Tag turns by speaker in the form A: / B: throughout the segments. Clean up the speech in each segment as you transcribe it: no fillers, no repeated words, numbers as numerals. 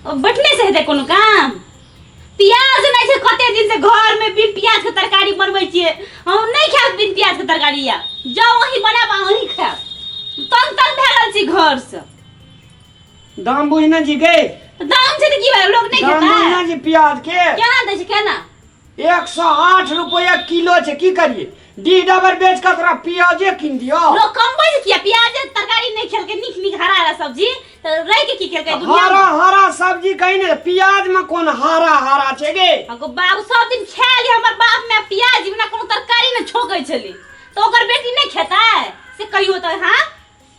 A: बैठने से हेतै कोनो काम? प्याज नहि छै, कते दिन से घर में बिन प्याज के तरकारी बनबै छियै। हम नहि खायब बिन प्याज के तरकारी। या जाउ, अहीं बनाब, अहीं खायब। तंग तंग भए गेल छी घर से।
B: दाम बुझने छी गे?
A: दाम छै तऽ की भेलै, लोक नहि
B: दाम
A: खेतै?
B: बुझने छी प्याज के?
A: केना दै छै, केना?
B: 108 रुपया किलो छै। की करिए, डी डबर बेच कऽ तोरा प्याजे कीन दियो?
A: लोक कमबै छै किया? प्याज तरकारी नहि खेलकै, नीक नीक हरा हरा सब्जी तऽ रहि के की खेलकै दुनिया
B: हरा
A: मे?
B: हरा सब्जी कही ने, प्याज में कोन हरा हरा छै गे?
A: हमको बाबू सब दिन खायल हमर बाप में प्याज बिना कोनो तरकारी नहि छोकै छलै, तऽ ओकर बेटी नहि खेतै से कहियो तऽ? हाँ।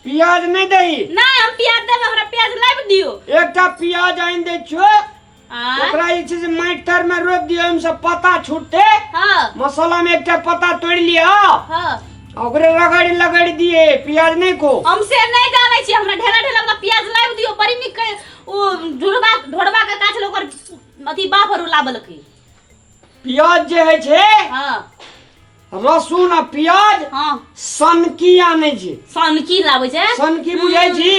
B: प्याज नहि दही।
A: नहि, हम प्याज देबै, हमरा प्याज लाबि दियौ।
B: एकटा प्याज आनि दै छियो।
A: आँय?
B: ओकरा जे छै से माटि तर में रोपि दियौ, ओहिमे से पत्ता छूटते। मसाला में एकटा पत्ता तोड़ि लिअ। आ ओकरे रगड़ि लगड़ि दिए, प्याज नहि खो।
A: हम से नहि जानै छी, हमरा ढेला ढेला वाला प्याज लाबि दियौ। बड़ी नीक ओ ढोरबा ढोरबा के गाछ ओकर अथी बाप आर लाबलकै।
B: प्याज जे होइ छै, लहसुन आ प्याज सनकी आनै छै।
A: सनकी लाबै छै?
B: सनकी बुझै छी?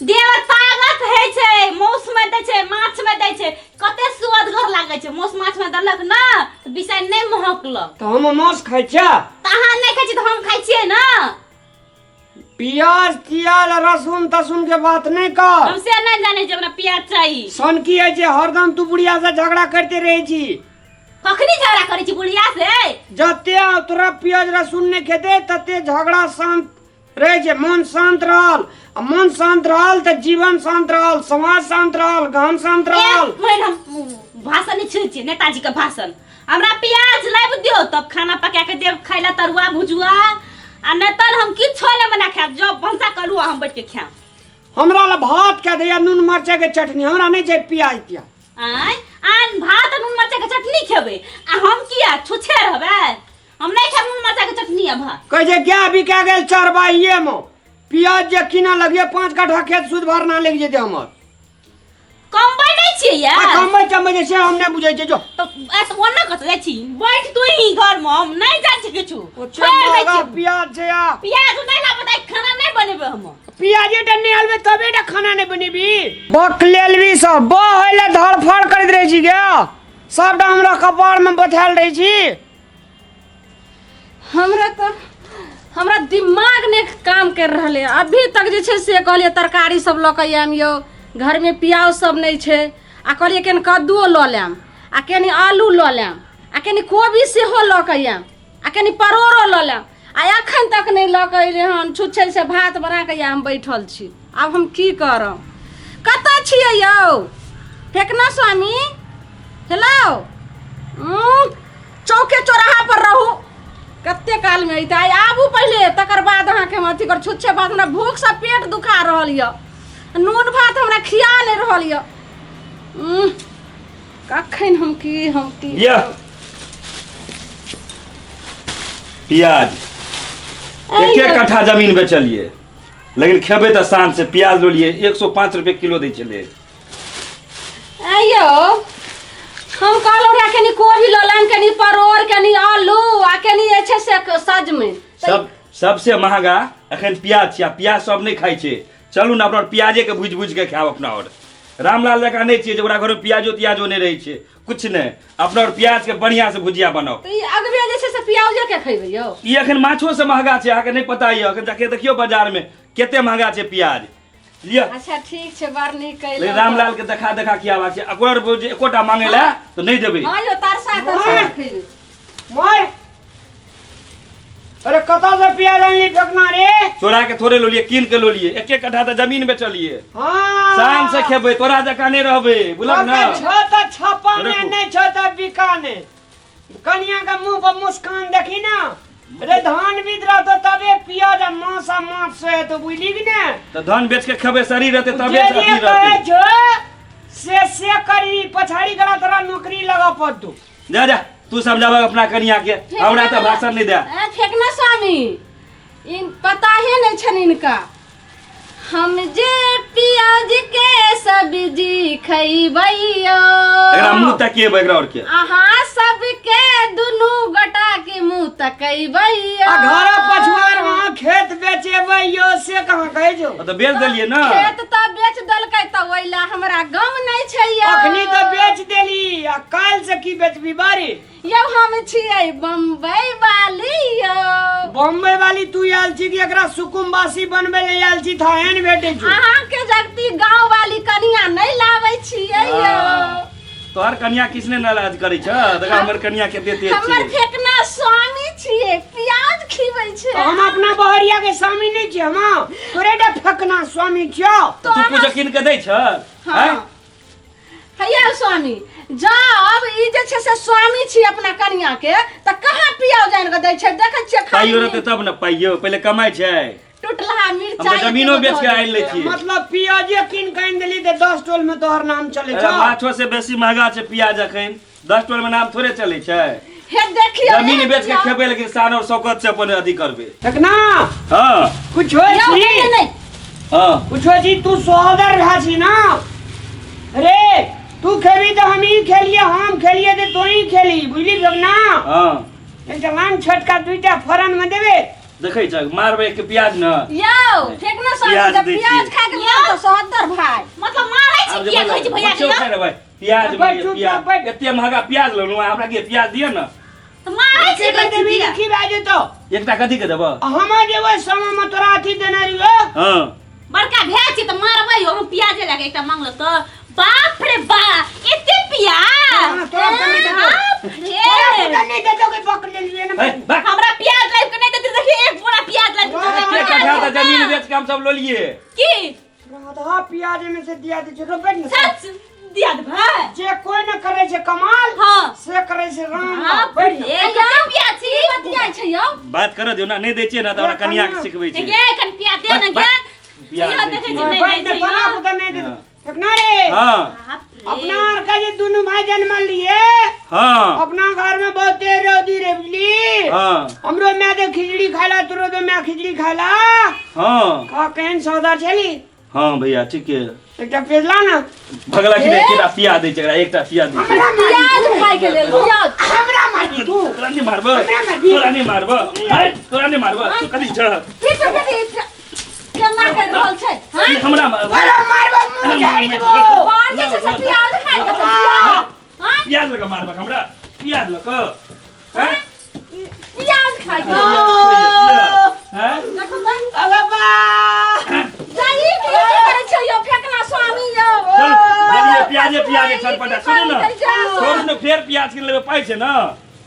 A: देह में ताकत होइ छै, मांस में दै छै, माछ में दै छै, कते सुअदगर लागै छै। मांस माछ में देलक ना तऽ बिसाइ नहि महकलक।
B: तऽ हम मांस खाइ छियै?
A: तऽ अहाँ नहि खाइ छी तऽ हम खाइ छियै ना।
B: प्याज तियाज आ लहसुन तसुन के बात नहि कर।
A: हम से नहि जानै छी, हमरा प्याज चाही।
B: सनकी होइ छै। हरदम तू बुढ़िया से झगड़ा करते रहै छी।
A: कखनी झगड़ा करै छी बुढ़िया से?
B: जते तोरा प्याज लहसुन नहि खेते तते झगड़ा शांत रहै छै, मन शांत रहल, आ मन शांत रहल तऽ जीवन शांत रहल, समाज शांत रहल, गाम शांत रहल।
A: एक मिनट, हम भाषण नहि सुनै छियै नेताजी के भाषण। हमरा प्याज लाबि दियौ तब खाना पका के देब खाइ ला, तरुआ भुजुआ, आ नहि तऽ हम किछो नहि बना खायब। जब भनसा करू, हम बैठ के खायब।
B: हमरा ला भात कह दे या नून मरचाई के चटनी, हमरा नहीं चाहिए प्याज तियाज।
A: आँय, आन भात आ नून मरचाई के चटनी खेबै आ हम किया छुछे रहबै? हम नहीं खायब नून मरचाई के चटनी आ भात।
B: कहै छै गाय बिका गेल चरबाहिए में, प्याज जे किना लगिए, 5 कट्ठा खेत सुध भरना लागि जेतै हमर।
A: कमबै नहि छियै
B: आ
A: यार?
B: कमबै चमबै जे से हम नहि बुझै छियै, जो।
A: तऽ ऐसे ओना कतऽ जाइ छी? बैठ तू ही घर मे, हम नहि जाइ छी किछु।
B: ओ
A: छोड़ि दै
B: महगा
A: छियै।
B: प्याज छै आ
A: प्याज नहि लाबऽ तऽ आइ खाना नहि बनेबै हम।
B: प्याजे टा नहि आनबै तबे टा खाना नहि बनेबी? बक लेलबी सब बहै लए धड़फड़ करैत रहै छी गे, सबटा हमरा कपार मे बैठायल रहै छी।
C: हमरा तऽ हमरा दिमाग नहि काम कर रहल है अभी तक। जे छै से कहलियै तरकारी सब लऽ कऽ आयब यौ, घरमे प्याज सब नहि छै, आ कहलियै कनि कद्दूओ लऽ लेब, आ कनि आलू लऽ लेब, आ कनि कोबी सेहो लऽ कऽ आयब, आ कनि परोड़ो लऽ लेब, आ एखन तक नहि लऽ कऽ एलै हन। छुच्छे से भात बना कऽ हम बैठल छी। आब हम की करब? कतऽ छियै यौ फेकना स्वामी? हेलो, चौके चौराहा पर रहू। कते कालमे अयतै आइ? आबू पहिले, तकर बाद अहाँके हम अथी कर। छुच्छे भात, हमरा भूखसँ पेट दुखा रहल यऽ, नून भात हमरा खिया नहि रहल यऽ। कखन हम की हम की
D: यह प्याज एक एक कट्ठा जमीन बेचलिए, लेकिन खेबै तऽ शान से। प्याज लेलिए, 105 रुपए किलो दै छलै।
C: आइयो हम कहलहुँ रहे कनि कोबी लऽ लेब, कनि परोड़, कनि आलू आ कनि जे छै से सजमनि।
D: सब सबसे महंगा एखन प्याज छै, आ प्याज सब नहि खाइ छै। चलू ने, अपना प्याजे के भुजि भुजि के खायब। अपना आओर रामलाल जकाँ नहि छियै जे ओकरा घरमे प्याजो त्याजो नहि रहै छै, कुछ नहि। अपना आओर प्याज के बढ़िया से भुजिया बनाउ।
C: तऽ ई अगबे जे छै से प्याजे के खैबै यौ?
D: ई एखन माछो से महंगा छै, अहाँके नहि पता यऽ। एखन जाके देखियौ बाजार में कते महंगा छै प्याज। लिअ।
C: अच्छा, ठीक छै, बड़ नीक
D: लेकिन
C: कयलहुँ।
D: रामलाल के देखा देखा खियाबाक छै। अकर जे एकोटा मांगे लए तऽ नहि देबै।
C: हँ यौ, तरसा तरसा खैबै।
B: मोय, अरे कतऽ से प्याज अनली फेकना रे?
D: चोरा के थोड़े लोलिए, कीन के लोलिए। एक एक कट्ठा तऽ जमीन बेचलिए। शान से खेबै, तोरा जकाँ नहि रहबै, बुझलक ने?
B: छो तऽ छपा ने।
D: रखू।
B: नहि छो तऽ बिका ने। कनिया के मुंह पर मुस्कान देखी ना रे। धान बीत रहतो तबे पियाज आ मांस आ माछ से हेतो, बुझली कि ने?
D: तऽ धान बेच के खेबै, शरीर रहतै तबे।
B: जे
D: अथी
B: जे कहै
D: रहतै।
B: छो से से करी, पछाड़ी गला तोरा नौकरी लगा पड़तो।
D: जा जा, तू समझाबह अपना कनिया के, हमरा तऽ भाषण नहि दे।
C: ए फेकना स्वामी, इन पता ही नहीं छन इनका। हम जे प्याज के सब्जी खैबैयो,
D: एकरा मुंह तकिएबै, एकरा और के।
C: अहाँ सबके दुनू गोटा के मुंह तकैबैयो।
B: आ घर पछुआर वहाँ खेत बेचेबै यो, से कहाँ कहै छौ?
D: तऽ बेच देलियै ने।
C: खेत तऽ बेच देलकै, तऽ ओहि लए हमरा गम नहि छै यौ।
B: अखनी तऽ बेच देली आ काल्हि से की बेचबी बारी?
C: यौ हम छियै बम्बई वाली यौ।
B: बम्बई वाली तू आयल छी कि एकरा सुकुम्बासी बनबै ले आयल छी? थाहन भेटै छौ।
C: अहाँके जगती गाँव वाली कनिया नहि लाबै छियै यौ।
D: तोहर कनिया किसने नाराज करै छ? देखा हमर कनिया कते तेज
C: हमर
D: छै।
C: फेकना स्वामी छियै, प्याज खिबै छै।
B: हम अपना बहरिया के स्वामी नहीं छियै, हम तोरे टा फकना स्वामी छियौ।
D: तू कुछ कीन के दै छ?
C: हाँ। हैया स्वामी, जब ई जे छै से स्वामी छी अपना कनिया के, तऽ कहाँ पियाज आनि कऽ दै छै? देखै छियै
D: पाइयो
C: खाली
D: रहतै तब ने। पाइयो पहिले कमाइ छै।
C: टुटलहा
D: हम
C: मिरचाई
D: तऽ जमीनो बेच के आनि लै छियै।
B: मतलब पियाजे कीन के आनि देली तऽ 10 टोल में तोहर नाम चलै
D: अरे
B: छौ।
D: माछो से बेसी महंगा छै प्याज अखन। 10 टोल में नाम थोड़े चलै छै।
C: हे देखियौ,
D: जमीन
C: हे
D: बेच के
C: देखियौ।
D: खेबै, लेकिन शान और शौकत से अपन अथी करबै।
B: देखना।
D: हाँ।
B: कुछ होइ
C: यौ,
B: छी।
C: नहि, नहि, नहि।
D: हाँ।
B: कुछ होइ छी, तू सोदर भए छी ना रे। तू खेबी तऽ हम ही खेलिए, हम खेलिए तऽ तू ही खेली, बुझली ना?
D: हाँ।
B: एकटा लान छोटका दुईटा फोरन में देबे।
D: देखै छ, मारबै एक प्याज न।
C: यौ फेकना स्वामी,
D: प्याज
C: जब
D: दै छियै।
C: प्याज खा के मन तऽ सोहद्दर भाई।
A: मतलब मारै
D: आब
A: छी
D: जे
A: किया कहै छी भैया के
D: बच्चो
A: यौ?
D: खाइ लेबै प्याज।
B: बैठ, चुपचाप
D: प्याज
B: बैठ।
D: एते महंगा प्याज लेलहुँ, हमरा के प्याज दिअ ने।
A: तऽ मारै छी
B: के
A: कहै छी
B: देबी?
A: किया?
B: की भए जेतौ?
D: एकटा कथी के देबऽ?
B: हम जेबै समय में तोरा अथी देने रहियो।
D: हाँ।
A: बड़का भए छी तऽ मारबै यौ। हम प्याजे लए के एकटा मांगलक तऽ बाप रे बा, एते प्याज!
B: हाँ, तोरा तऽ नहि देतौ।
A: बाप
B: तोरा
A: रे।
B: तऽ नहि देतौ के पकड़ लेलियै ने।
D: हे, बा।
A: हमरा प्याज लाबि के नहि देतै? देखियौ, एक बोरा प्याज लाबि के
B: वाह,
D: एते कट्ठा तऽ जमीन बेच के हम सब लोलिए।
A: की
B: राधा प्याज में से दिया दै छै रो, बैठ ने।
A: सच दिया देबै?
B: जे कोई न करे छै कमाल,
A: हाँ।
B: से करे छै राम।
A: बाप
B: बैठ ने।
A: रे, कते प्याज छी?
C: बतियाइ छै यौ।
D: बात करऽ दियौ ने। नहि दै छियै ने तऽ हमरा कनिया के सिखबै छै।
A: गे कन प्याज दे ने गे।
D: प्याज
A: इहो
D: दै
A: देखै
D: छियै।
A: छी नहि
B: बैठ
A: दै
B: ने,
A: छै
B: तोरा
A: यौ।
B: पुता नहि देतौ।
D: हाँ।
B: देखना रे।
D: हाँ।
A: बाप रे।
B: अपना आर का जे दुनू भाई जन्मल लिए,
D: हाँ।
B: अपना घर में बहुत देर रोजी रे, बुझली?
D: हाँ।
B: हमरो my they खिचड़ी खाला, तोरो तो my खिचड़ी खाला।
D: हाँ।
B: का केहन सौदा छली?
D: हाँ भैया, ठीक है।
B: एकटा पेजला ना।
D: भगला की एकटा पिया दै छै एकरा, एकटा पिया दै छै।
C: प्याज खाइ के लेल प्याज।
B: हमरा मारबी तू?
D: तोरा नहि मारबऽ।
B: हमरा मारबी?
D: तोरा नहि मारबऽ। है, तोरा नहि मारबऽ। तू कथी छ?
C: फिर से फिर केना कर रहल छै? हाँ?
D: हमरा मारबऽ?
B: अरे मारबो, मुंह झाड़ि देबो।
C: बाहर जे छै से प्याज खाइ के छै, प्याज। हाँ?
D: प्याज लऽ कऽ मारबऽ हमरा? प्याज लऽ कऽ, हैं?
C: प्याज खाइ के।
D: हैं?
C: देखो तऽ।
B: अरे बा।
C: जाई की करै छै यौ फेकना स्वामी यौ?
D: चल देलियै प्याजे प्याजे छटपटा। सुनू ने, छोड़ू ने, फेर प्याज किन लेबै, पाइ छै ने।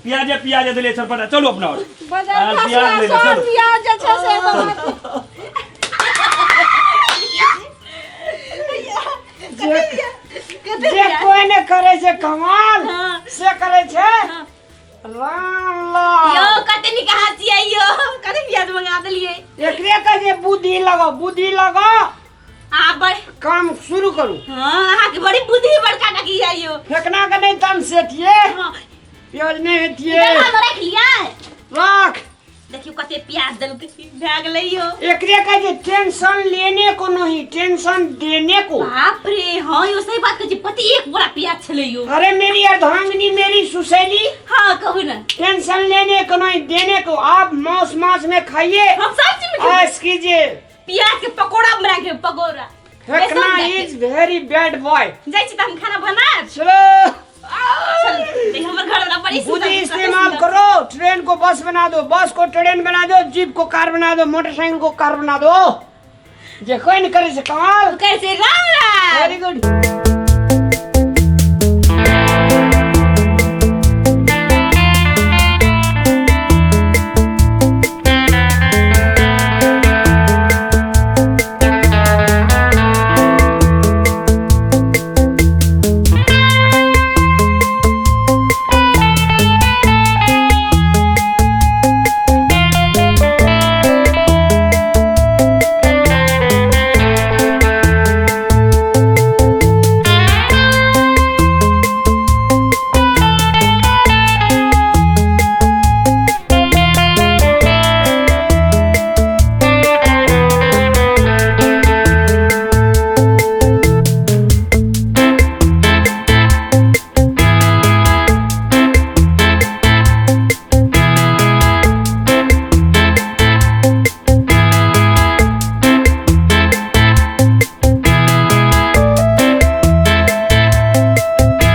D: प्याजे प्याजे देलियै छटपटा। चलू अपना और
C: बजार
D: आ,
C: खसला
D: प्याज ले ले,
C: सब
D: चलू।
C: प्याज जे छै से एकदम।
B: जे कोई ने करे छै कमाल,
A: हाँ।
B: से करे छै राम लाल।
A: यौ कते नीक हँसी यौ, कते प्याज मंगा देलियै।
B: एकरे के जे बुद्धि लगो, बुद्धि लगो।
A: आ बड़
B: काम शुरू करू।
A: हाँ, अहाँके बड़ी बुद्धि बड़का काकी यौ।
B: फेकना के नहीं तम सेठिए।
A: हाँ।
B: प्याज नहीं हेतिए।
A: डब्बा में राखि लियै।
B: राख।
A: देखियौ कते प्याज देलकै, भए गेलै यौ।
B: एकरे के जे टेंशन लेने को नहीं, टेंशन देने को।
A: बाप रे, हाँ यौ, सही बात कहै छी। पति एक बोरा प्याज छलै यौ।
B: अरे मेरी अर्धांगिनी, मेरी सुशैली।
A: हाँ, कहू ने।
B: टेंशन लेने को नहीं, देने को। आप मांस मांस में खाइए।
A: हम सब चीज में खेबै।
B: ऐश कीजिए।
A: प्याज के पकौड़ा बना के, पकौड़ा।
B: फेकना
A: बेसन दए के।
B: Is very bad boy.
A: जाइ छी तऽ हम खाना बनायब।
B: चलो।
A: चल, देखियौ हमर घर वाला बड़ी सुंदर।
B: बुद्धि इस्तेमाल करो। ट्रेन को बस बना दो, बस को ट्रेन बना दो, जीप को कार बना दो, मोटरसाइकिल को कार बना दो। जे कोई नहीं करे से कमाल,
A: कैसे राम राम।
B: Very good.